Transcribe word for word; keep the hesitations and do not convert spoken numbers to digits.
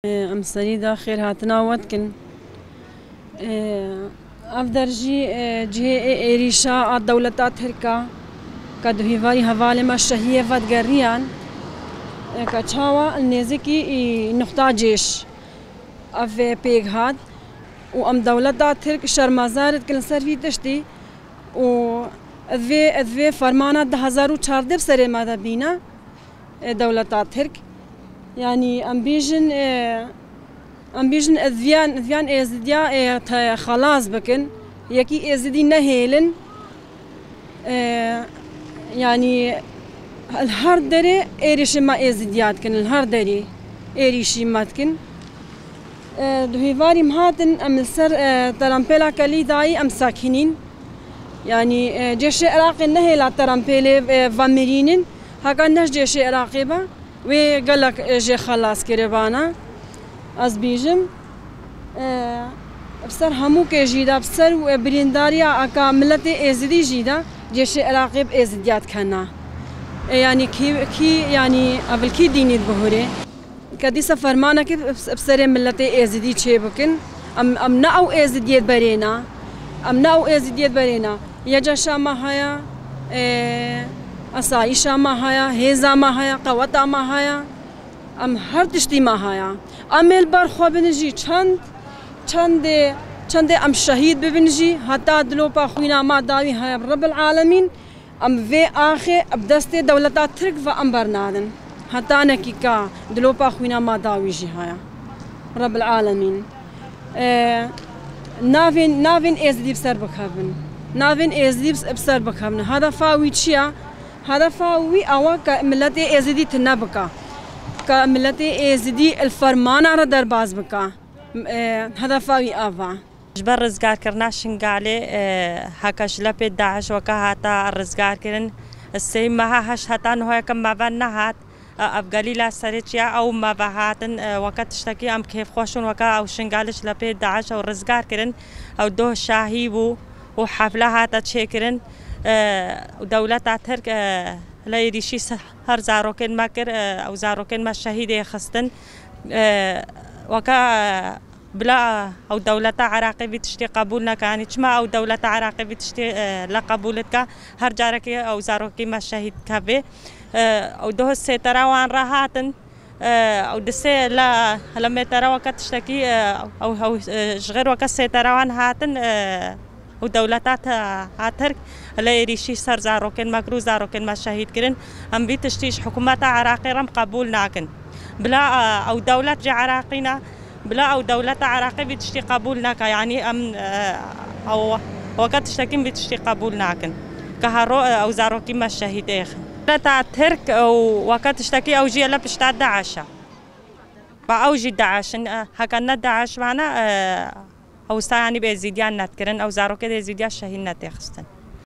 Em serî de xêrhatina we dikin. Ev der jî cihê ê êrîşa a dewleta Tirk a, ka di hêvarî hevalê me şehiyê vedigeriyan, ka çawa nêzîkî nuxta cêş ev pêk hat û em dewleta Tirk şermezar dikin li ser vî tiştî û ev vê, ev vê fermana du hezar û çardeh bi serê me de bîne. e, dewleta Tirk. Yanî em bêjin, e, em bêjin ez viyan, ez viyan Êzidiya, e, te xelas bikin. Yekî Êzidî nehêlin. E, yanî li her derê êrîşê me Êzidiya dikin, li her derê êrîşî me dikin. E, di hêvarî em hatin, em li ser, e, terempêla Kelîdayî em sekinîn. Yanî, e, cêşê Iraqê nehêla terempêlê, e, vemirînin. Heka ne ji cêşê Iraqê be, wê gelek, e, jê xelas kiribana. Ez bêjim, e, bi ser hemûkê jî de, bi ser, e, birîndariya eka miletê Êzidî jî de, cêşê Iraqê bi Êzidiya dikena. E, yanî kî, kî, yanî ev li kî dînî dibihurê? Ke dîsa fermanekê bi, bi serê miletê Êzidî çêbikin. Em, em ne ew Êzidiyê berê ne. Em ne ew Êzidiyê berê ne. YCŞa me haya, e, esayîşa me haya, hêza me haya, qeweta me haya. Em her tiştî me haya. Em ê li ber xwe bin jî çend, çendê, çendê em şehîd bibin jî, heta dilopa xwîna me dawî haya bi Rebbil Alemîn. Em vê axê bi destê dewleta Tirk ve em bernadin. Heta nekî ka dilopa xwîna me dawî jî haya. Rebbil Alemîn. E, navên, navên Êzidî bi ser bikevin. Navên Êzidî bi, bi ser bikevin. Hedefa wî çi ye? Hedefa wî ew e ke miletê Êzidî tune bike. Ke miletê Êzidî li fermana re derbas bike. E, hedefa wî ev e. Ji ber rizgarkirina Şingalê, e, heke ji lepê DAIŞ weke hate rizgarkirin, sê meha heşt heta niha yeke me ve nehat. E, ev gelîla serê çiya ew me ve hatin, e, weke tiştekî em kêfxweş in, weke ew Şingalê ji lepê DAIŞ ew rizgar kirin, ew doh şahî bû û hefle hate çêkirin. E, û dewleta Tirk, e, hile êrîşî se-, her zarokên me kir, e, ew zarokên me şehîdê xistin. E, weke, e, Bila ew dewleta Iraqê vî tiştî qebûl neke. Yanî çima ew dewleta Iraqê vî tiştî, e, le qebûl dike? Her carekê ew zarokî me şehîd dikeve. E, ew doh sêtera wan re hatin. E, ew di sê le, le mêtera weke tiştekî, e, ew, ew, e, ji xêr weke sêtera wan hatin, e, û dewleta te-, a Tirk hile êrîşî ser zarokên me kir û zarokên me şehîd kirin. Em vî tiştî ji hikûmeta Iraqê re em qebûl nakin. Bila, e, ew dewlet jî Iraqî ne. Bila ew dewleta Iraqê vî tiştî qebûl neke, yanî em, e, ew weke tiştekî em vî tiştî qebûl nakin. Ke hero, e, ew zarokî me şehîd êxin. Dewleta Tirk, e, weke tiştekî ew jî yê li pişta DAIŞ e. Ba ew jî DAIŞ in, e, heke ne DAIŞ bane, e, ew wisa yanî bi Êzîdiyan nedikirin, ew zarokê di Êzîdiya şehîd nedêxistin.